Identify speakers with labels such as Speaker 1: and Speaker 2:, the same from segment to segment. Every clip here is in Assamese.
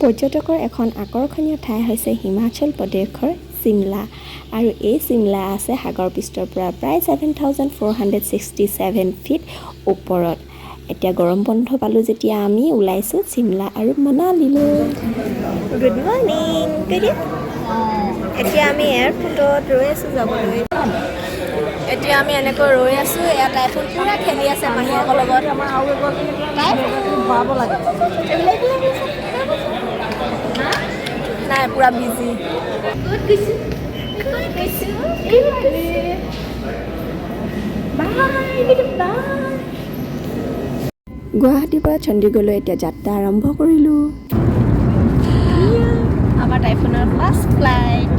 Speaker 1: পৰ্যটকৰ এখন আকৰ্ষণীয় ঠাই হৈছে হিমাচল প্ৰদেশৰ চিমলা। আৰু এই চিমলা আছে সাগৰ পৃষ্ঠৰ পৰা প্ৰায় 7467 feet ওপৰত। এতিয়া গৰম বন্ধ পালোঁ যেতিয়া আমি ওলাইছোঁ চিমলা আৰু মানালীলৈ। Good morning. এতিয়া আমি এয়াৰপৰ্টত ৰৈ আছোঁ যাবলৈ। এতিয়া আমি এনেকৈ ৰৈ আছোঁ। এয়া টাইফুন পূৰা খেলি আছে মাহীয়েকৰ লগত।
Speaker 2: ভৰাব লাগে।
Speaker 1: এইবিলাক নাই, পূৰা বিজি। ক'ত গৈছোঁ, ক'ত গৈছোঁ? Bye bye. গুৱাহাটীৰ পৰা চণ্ডীগড়লৈ এতিয়া যাত্ৰা আৰম্ভ কৰিলোঁ। আমাৰ টাইফুনৰ ফাৰ্ষ্ট ফ্লাইট।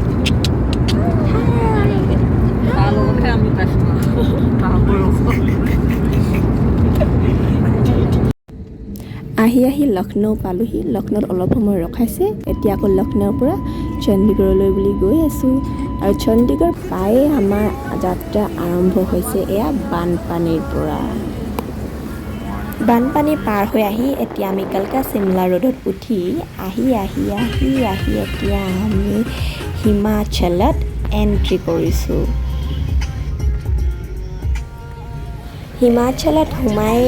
Speaker 2: তাৰ লগতহে আমি পাইছোঁ তাৰ বয়স।
Speaker 1: আহি আহি লক্ষ্ণৌ পালোহি। লক্ষ্ণৌত অলপ সময় ৰখাইছে। এতিয়া আকৌ লক্ষ্ণৌৰ পৰা চণ্ডীগড়লৈ বুলি গৈ আছোঁ। আৰু চণ্ডীগড় পায়ে আমাৰ যাত্ৰা আৰম্ভ হৈছে এয়া বানপানীৰ পৰা। বানপানী পাৰ হৈ আহি এতিয়া আমি কালকা চিমলা ৰোডত উঠি আহি আহি আহি আহি এতিয়া আমি হিমাচলত এণ্ট্ৰি কৰিছোঁ। হিমাচলত সোমাই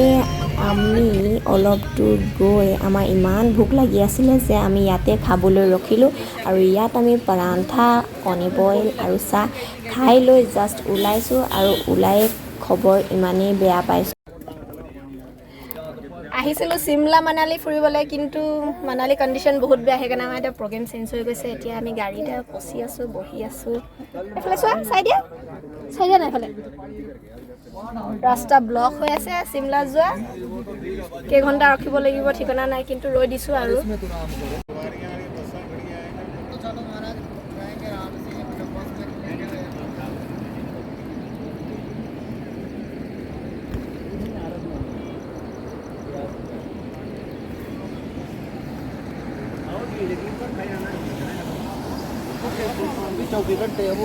Speaker 1: আমি অলপ দূৰ গৈ আমাৰ ইমান ভোক লাগি আছিলে যে আমি ইয়াতে খাবলৈ ৰখিলোঁ। আৰু ইয়াত আমি পৰাঠা, কণী বইল আৰু চাহ খাই লৈ জাষ্ট ওলাইছোঁ আৰু ওলাই খবৰ ইমানেই বেয়া পাইছোঁ। আহিছিলোঁ চিমলা মানালী ফুৰিবলৈ, কিন্তু মানালী কণ্ডিশ্যন বহুত বেয়া। সেইকাৰণে আমাৰ এতিয়া প্ৰগ্ৰেম চেঞ্জ হৈ গৈছে। এতিয়া আমি গাড়ীতে ফচি আছোঁ, বহি আছোঁ। এইফালে চোৱা, চাই দিয়া, চাই দিয়া। নাই, এইফালে ৰাস্তা ব্লক হৈ আছে। চিমলা যোৱা কেইঘণ্টা ৰখিব লাগিব ঠিকনা নাই, কিন্তু ৰৈ দিছোঁ। আৰু
Speaker 2: 24 ਘੰਟੇ ਉਹ।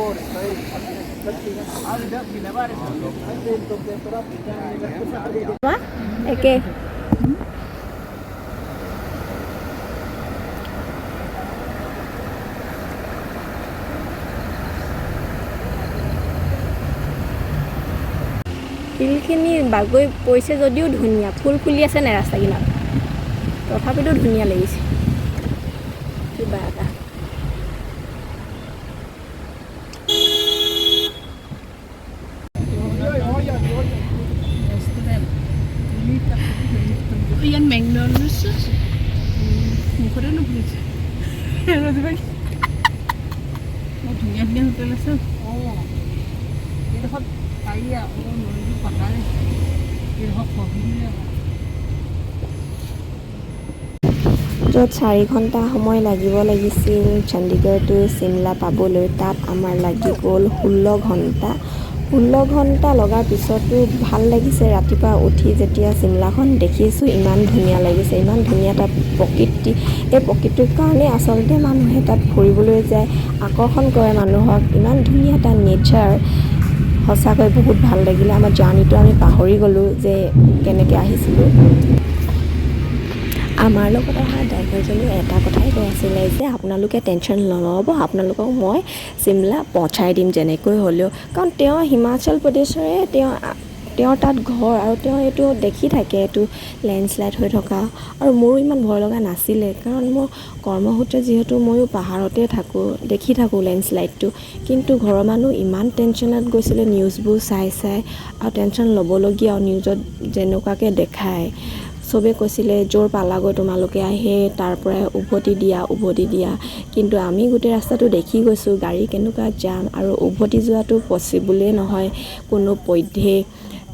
Speaker 1: একে শিলখিনি বাগৰি পৰিছে যদিও ধুনীয়া ফুল ফুলি আছে নাই ৰাস্তা কিনাৰত, তথাপিতো ধুনীয়া লাগিছে কিবা এটা।
Speaker 2: ইয়াত মেকডনাল্ডছ আছে, মুখতে নুফুলিছে। ধুনীয়া ধুনীয়া হোটেল আছে। অঁ, এইডোখৰত পাৰি। আকৌ নদীটো পাহাৰ, এইডোখৰ খহিলে।
Speaker 1: য'ত 4 ঘণ্টা সময় লাগিব লাগিছিল চণ্ডীগড় টু চিমলা পাবলৈ, তাত আমাৰ লাগি গ'ল 16 ঘণ্টা। 16 ঘণ্টা লগাৰ পিছতো ভাল লাগিছে। ৰাতিপুৱা উঠি যেতিয়া চিমলাখন দেখিছোঁ, ইমান ধুনীয়া লাগিছে, ইমান ধুনীয়া তাত প্ৰকৃতি। এই প্ৰকৃতিৰ কাৰণে আচলতে মানুহে তাত ফুৰিবলৈ যায়, আকৰ্ষণ কৰে মানুহক। ইমান ধুনীয়া এটা নেচাৰ, সঁচাকৈ বহুত ভাল লাগিলে। আমাৰ জাৰ্ণিটো আমি পাহৰি গ'লোঁ যে কেনেকৈ আহিছিলোঁ। আমাৰ লগত অহা ড্ৰাইভাৰজনেও এটা কথাই কৈ আছিলে যে আপোনালোকে টেনশ্যন নল'ব, আপোনালোকক মই চিমলা পহুচাই দিম যেনেকৈ হ'লেও। কাৰণ তেওঁ হিমাচল প্ৰদেশৰে, তেওঁৰ তাত ঘৰ আৰু তেওঁ এইটো দেখি থাকে, এইটো লেণ্ডশ্লাইড হৈ থকা। আৰু মোৰো ইমান ভয় লগা নাছিলে, কাৰণ মই কৰ্মসূত্ৰে যিহেতু ময়ো পাহাৰতে থাকোঁ, দেখি থাকোঁ লেণ্ডশ্লাইডটো। কিন্তু ঘৰৰ মানুহ ইমান টেনশ্যনত গৈছিলে নিউজবোৰ চাই চাই। আৰু টেনশ্যন ল'বলগীয়াও, নিউজত যেনেকুৱাকৈ দেখায়। চবেই কৈছিলে, য'ৰ পালাগৈ তোমালোকে আহি তাৰ পৰাই উভতি দিয়া, উভতি দিয়া। কিন্তু আমি গোটেই ৰাস্তাটো দেখি গৈছোঁ, গাড়ী কেনেকুৱা জাম আৰু উভতি যোৱাটো পচিবলেই নহয় কোনো পধ্যেই।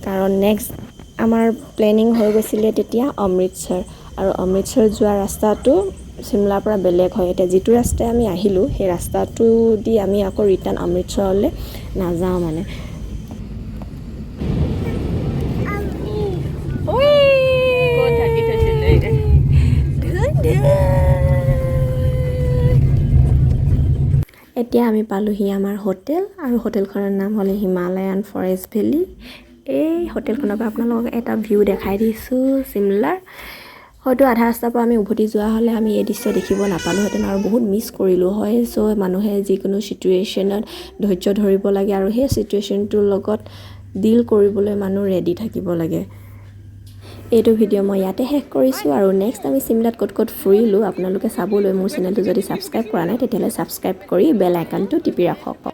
Speaker 1: কাৰণ নেক্সট আমাৰ প্লেনিং হৈ গৈছিলে তেতিয়া অমৃতসৰ। আৰু অমৃতসৰ যোৱা ৰাস্তাটো চিমলাৰ পৰা বেলেগ হয়। এতিয়া যিটো ৰাস্তাই আমি আহিলোঁ, সেই ৰাস্তাটো দি আমি আকৌ ৰিটাৰ্ণ অমৃতসৰলৈ নাযাওঁ মানে।
Speaker 2: ক'ত ঢাকি থৈছিলে?
Speaker 1: ধুন। এতিয়া আমি পালোহি আমাৰ হোটেল আৰু হোটেলখনৰ নাম হ'ল হিমালয়ান ফৰেষ্ট ভেলী। এই হোটেলখনৰ পৰা আপোনালোকক এটা ভিউ দেখাই দিছোঁ চিমলাৰ। হয়তো আধা ৰাস্তাৰ পৰা আমি উভতি যোৱা হ'লে আমি এই দৃশ্য দেখিব নাপালোহেঁতেন আৰু বহুত মিছ কৰিলোঁ হয়। চ' মানুহে যিকোনো চিটুৱেশ্যনত ধৈৰ্য ধৰিব লাগে আৰু সেই চিটুৱেশ্যনটোৰ লগত ডিল কৰিবলৈ মানুহ ৰেডি থাকিব লাগে। এইটো ভিডিঅ' মই ইয়াতে শেষ কৰিছোঁ আৰু নেক্সট আমি চিমলাত ক'ত ক'ত ফুৰিলোঁ আপোনালোকে চাবলৈ মোৰ চেনেলটো যদি ছাবস্ক্ৰাইব কৰা নাই, তেতিয়াহ'লে ছাবস্ক্ৰাইব কৰি বেল আইকনটো টিপি ৰাখক।